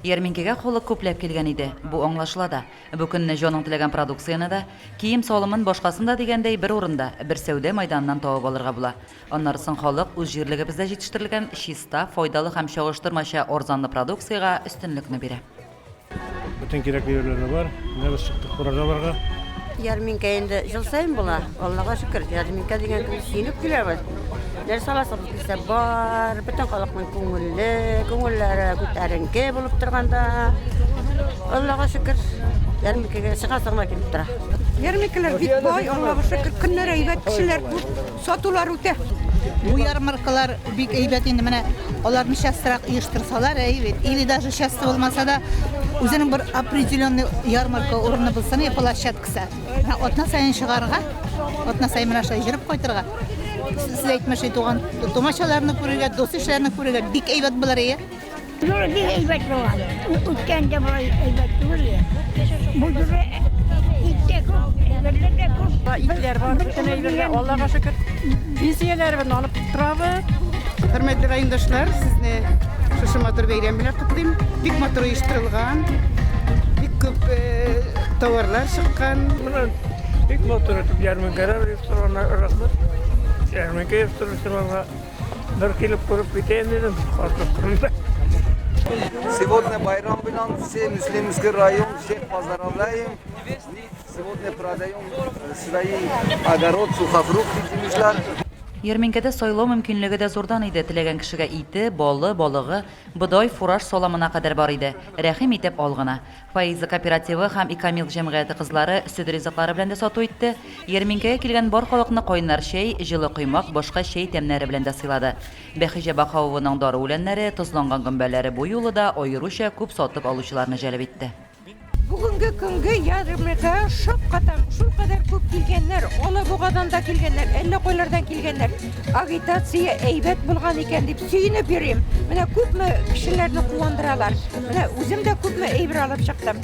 Ярминкәгә халык күпләп килгән иде. Бу аңлашыла да. Бу көнне җаның теләгән продукцияне дә, кием-салымын, башкасын да дигәндәй бер урында, бер сәүдә мәйданыннан табып алырга була. Аннары соң халык үз җирлегебездә җитештерелгән чиста, файдалы һәм чагыштырмача арзанлы продукциягә өстенлекне бирә. Бөтен кирәкле әйберләр дә бар. Менә без чыктык фуражаларга. Ярминкә инде ел саен була. Аллага шөкер, ярминкә дигән көнне сөенеп киләбез. Нәрсә аласыбыз килсә бар, бөтен халыкның күңелле, күңелләре күтәренке булып торганда. Аллага шөкер, ярминкәгә чыгасы гына килеп тора. Ярминкәләр бик бай, Аллага шөкер, көннәр әйбәт, кешеләр күп. Сатулар үтә. Бу ярмаркалар бик әйбәт инде менә аларны частырак оештырсалар әйбәт. Или даже часто булмаса да үзенең бер определенный ярмарка урыны булсын, я площадкасы. Менә атна саен чыгарга, атна саен менә шулай йөреп кайтырга. Сез әйтмешли туган тумачаларны күрергә, дус-ишләрне күрергә бик әйбәт булыр ие. Юл бик әйбәт булган. Үткәндә болай әйбәт түгел иде. Бу юлы ит тә күп, әйберләр дә күп. Итләр бар, бөтен әйберләр, Аллага шөкер. Пенсияләребезне алып торабыз. Хөрмәтле райондашлар, сезне шушы матур бәйрәм белән котлыйм. Бик матур оештырылган, бик күп э, товарлар чыккан. Менә бик матур итеп ярминкәләр оештырганнар, рәхмәт. Ярминкә оештыручыларга. Бер килеп күреп китәем дидем, картлык көнемдә. Сегодня байрам белән все Муслимский район всех поздравляем. Сегодня продаем свои огород, сухофрукты, җимешләр. Ярминкәдә сайлау мөмкинлеге дә зурдан иде, теләгән кешегә ите, балы, балыгы, бодай, фураж саламына кадәр бар иде. Рәхим итеп ал гына. Фаиза кооперативы һәм Икамилк җәмгыяте кызлары сөт ризыклары белән дә сату итте. Ярминкәгә килгән бар халыкны кайнар чәй, җылы коймак, башка чәй тәмнәре белән дә сыйлады. Бәхиҗә Баһавованың дару үләннәре, тозланган гөмбәләре бу юлы да аеруча күп сатып алучыларны җәлеп итте. Бүгенге көнге ярминкәгә шаккатам, шулкадәр күп килгәннәр, Алабугадан да килгәннәр, әллә кайлардан килгәннәр. Агитация әйбәт булган икән дип сөенеп йөрим. Менә күпме кешеләрне куандыралар. Менә үзем дә күпме әйбер алып чыктым.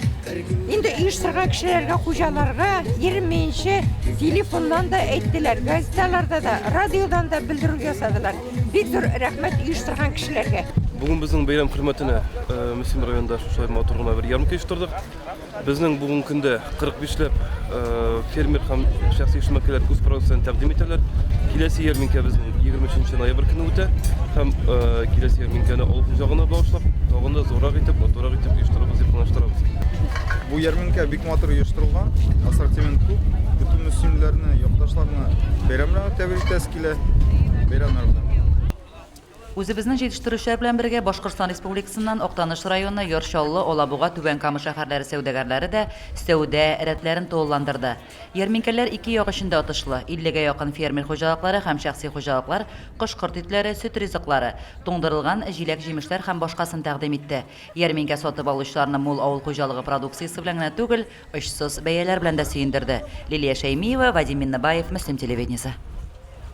Инде оештырган кешеләргә, хуҗаларга 20 телефоннан да әйттеләр, газеталарда да, радиодан да белдерү ясадылар. Бик зур рәхмәт оештырган кешеләргә. Бүген безнең бәйрәм хөрмәтенә э, Мөслим районында шушылай матур гына бер ярминкә оештырдык. Безнең бүгенге көндә 45 ләп фермер һәм шәхси эшмәкәрләр үз продукциясен тәкъдим итәләр. Киләсе ярминкә безнең 23 ноябрь көне үтә һәм киләсе ярминкәне авыл хуҗалыгына багышлап, тагын да зуррак итеп, матуррак итеп оештырырбыз дип планлаштырабыз. Бу ярминкә бик матур оештырылган, ассортимент күп. Бөтен мөслимләрне, якташларны бәйрәм белән тәбрик итәсе килә. Бәйрәмнәр белән. Үзебезнең җитештерүчеләр белән бергә Башкортстан Республикасыннан Актаныш районы, Яр Чаллы, Алабуга, Түбән Кама шәһәрләре сәүдәгәрләре дә сәүдә рәтләрен тулыландырды. Ярминкәләр ике як өчен дә отышлы. Иллегә якын фермер хуҗалыклары һәм шәхси хуҗалыклар кош-корт итләре, сөт ризыклары, туңдырылган җиләк-җимешләр һәм башкасын тәкъдим итте. Ярминкә сатып алучыларны мул авыл хуҗалыгы продукциясе белән генә түгел, очсыз бәяләр белән дә сөендерде. Лилия Шәймиева, Вадим Миннебаев, Мөслим телевидениесе.